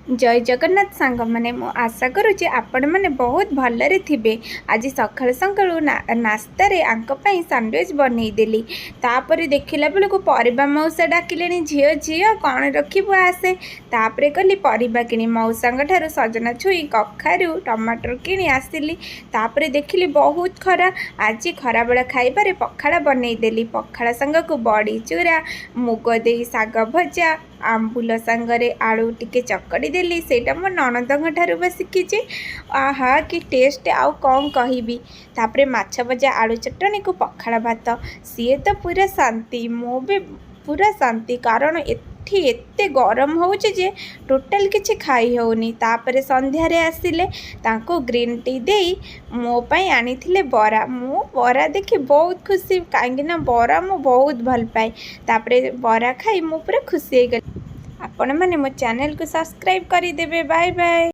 ଜୟ ଜଗନ୍ନାଥ ସାଙ୍ଗମାନେ, ମୁଁ ଆଶା କରୁଛି ଆପଣମାନେ ବହୁତ ଭଲରେ ଥିବେ। ଆଜି ସକାଳୁ ସକାଳୁ ନାସ୍ତାରେ ୟାଙ୍କ ପାଇଁ ସାଣ୍ଡୱିଚ୍ ବନେଇଦେଲି। ତାପରେ ଦେଖିଲା ବେଳକୁ ପରିବା ମଉସା ଡାକିଲେଣି, "ଝିଅ, ଝିଅ, କ'ଣ ରଖିବୁ, ଆସେ।" ତାପରେ ଗଲି ପରିବା କିଣି। ମଉସାଙ୍କ ଠାରୁ ସଜନା ଛୁଇଁ, କଖାରୁ, ଟମାଟର କିଣି ଆସିଲି। ତାପରେ ଦେଖିଲି ବହୁତ ଖରା। ଆଜି ଖରାବେଳ ଖାଇବାରେ ପଖାଳ ବନେଇଦେଲି। ପଖାଳ ସାଙ୍ଗକୁ ବଡ଼ି ଚୁରା, ମୁଗ ଦେଇ ଶାଗ ଭଜା, ଆମ୍ବୁଲ ସାଙ୍ଗରେ ଆଳୁ ଟିକେ ଚକଡ଼ି ଦେଲି। ସେଇଟା ମୋ ନଣନ୍ଦଙ୍କ ଠାରୁ ବା ଶିଖିଛି। ଆହା, କି ଟେଷ୍ଟ, ଆଉ କ'ଣ କହିବି! ତାପରେ ମାଛ ଭଜା, ଆଳୁ ଚଟଣିକୁ ପଖାଳ ଭାତ। ସିଏ ତ ପୁରା ଶାନ୍ତି, ମୁଁ ବି ପୁରା ଶାନ୍ତି। କାରଣ ଏଠି ଏତେ ଗରମ ହେଉଛି ଯେ ଟୋଟାଲ୍ କିଛି ଖାଇ ହେଉନି। ତାପରେ ସନ୍ଧ୍ୟାରେ ଆସିଲେ, ତାଙ୍କୁ ଗ୍ରୀନ୍ ଟି ଦେଇ ମୋ ପାଇଁ ଆଣିଥିଲେ ବରା। ମୁଁ ବରା ଦେଖି ବହୁତ ଖୁସି, କାହିଁକିନା ବରା ମୁଁ ବହୁତ ଭଲ ପାଏ। ତାପରେ ବରା ଖାଇ ମୁଁ ପୁରା ଖୁସି ହେଇଗଲି। ଆପଣମାନେ ମୋ ଚ୍ୟାନେଲକୁ ସବସ୍କ୍ରାଇବ୍ କରିଦେବେ। Bye bye.